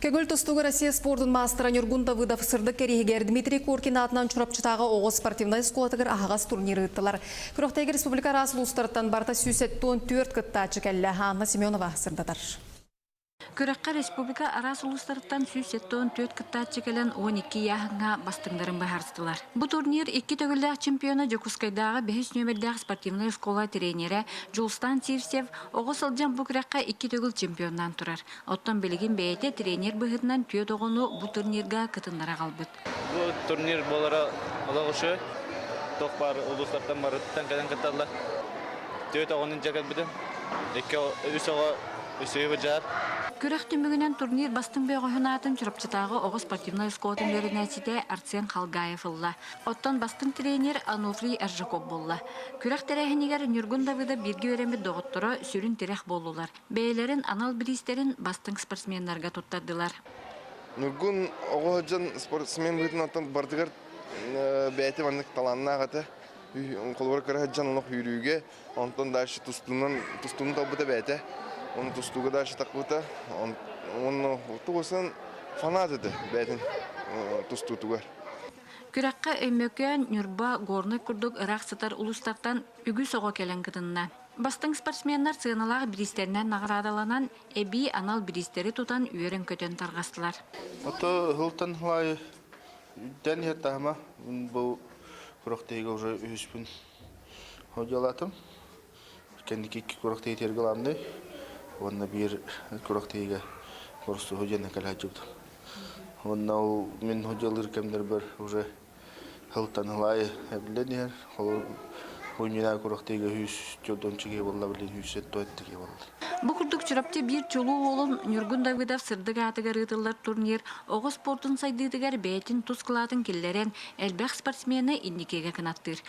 Көҥүл тустууга Россия спордун маастара Ньургун Давыдов сырдык кэриэһигэр Дмитрий Коркин аатынан Чурапчытааҕы оҕо спортивнай оскуолатыгар аһаҕас турнир ыыттылар. Күрэхтэһиигэ республика араас улуустарыттан барыта 174 кыттааччы кэллэ. Анна Семенова сырдатар. Күрэххэ республика араас улуустарыттан 174 кыттааччы кэлэн 12 ыйааһыҥҥа бастыҥнарын быһаарыстылар. Бу турнир икки төгүллээх чемпиона Дьокуускайдааҕы бэһис нүөмэрдээх спортивнай оскуола тренерэ Дьулустан Сивцев оҕо сылдьан бу күрэххэ икки төгүл чемпионнаан турар. Оттон билигин бэйэтэ тренер быһыытынан түөрт оҕону бу турнирга кытыннара аҕалбыт. Бу турнир буолара олох үчүгэй. Туох баар улуустартан барыттан кэлэн кытталлар. Түөрт оҕону дьэ кэлбитим. Икки, үс оҕо үсүһү быдьаар. Күрэх түмүгүнэн турнир бастыҥ бөҕөһүн аатын Чурапчытааҕы оҕо спортивнай оскуолатын үөрэнээччитэ Арсен Халгаев ылла. Оттон бастыҥ тренер Ануфрий Аржаков буолла. Күрэх тэрээһинигэр Ньургун Давыдов бииргэ үөрэммит доҕотторо сүрүн тирэх буоллулар. Бэйэлэрин анал бириистэрин бастыҥ спортсменнарга туттардылар. Ньургун оҕо сылдьан спортсмен быһыытынан барытыгар бэйэтэ маннык талааннаах этэ. Холобура кыра сылдьан олох үүрүүгэ, онтон дальше тустуунан тустууну талбыта бэйэтэ. Оны тустууга дальше тахпыта. Онно тугусан фанат этэ бэйэтин тустуутугар. Күрэххэ Өймөкөөн, Ньурба, Горнай курдук ыраах сытар улуустартан үгүс оҕо кэлэн кытынна. Бастыҥ спортсменнар сыаналаах бириистэринэн наҕараадаланан, эбии анал бириистэри тутан үөрэн-көтөн тарҕастылар. Ото сылтан сыл дэн иһэр таһыма бу күрэхтэһиигэ уже үһүспүн ходьуолаатым. Кэнники икки күрэхтэһиитигэр главный уонна биир күрэхтэһиигэ боростуоһу диэн кэлэ сылдьыбытым. Уонна ол мин ходьуолуур кэмнэрбэр уже Сылтан сыл аайы эбиллэн иһэр. Холобур, бу иннинээҕи күрэхтэһиигэ 140 киһи буолла, билигин 170 киһи буолла. Бу курдук Чурапчы биир чулуу уолун Ньургун Давыдов сырдык аатыгар ыытыллар турнир оҕо спордун сайдыытыгар бэйэтин тус кылаатын киллэрэн, элбэх спортсмены инникигэ кынаттыыр.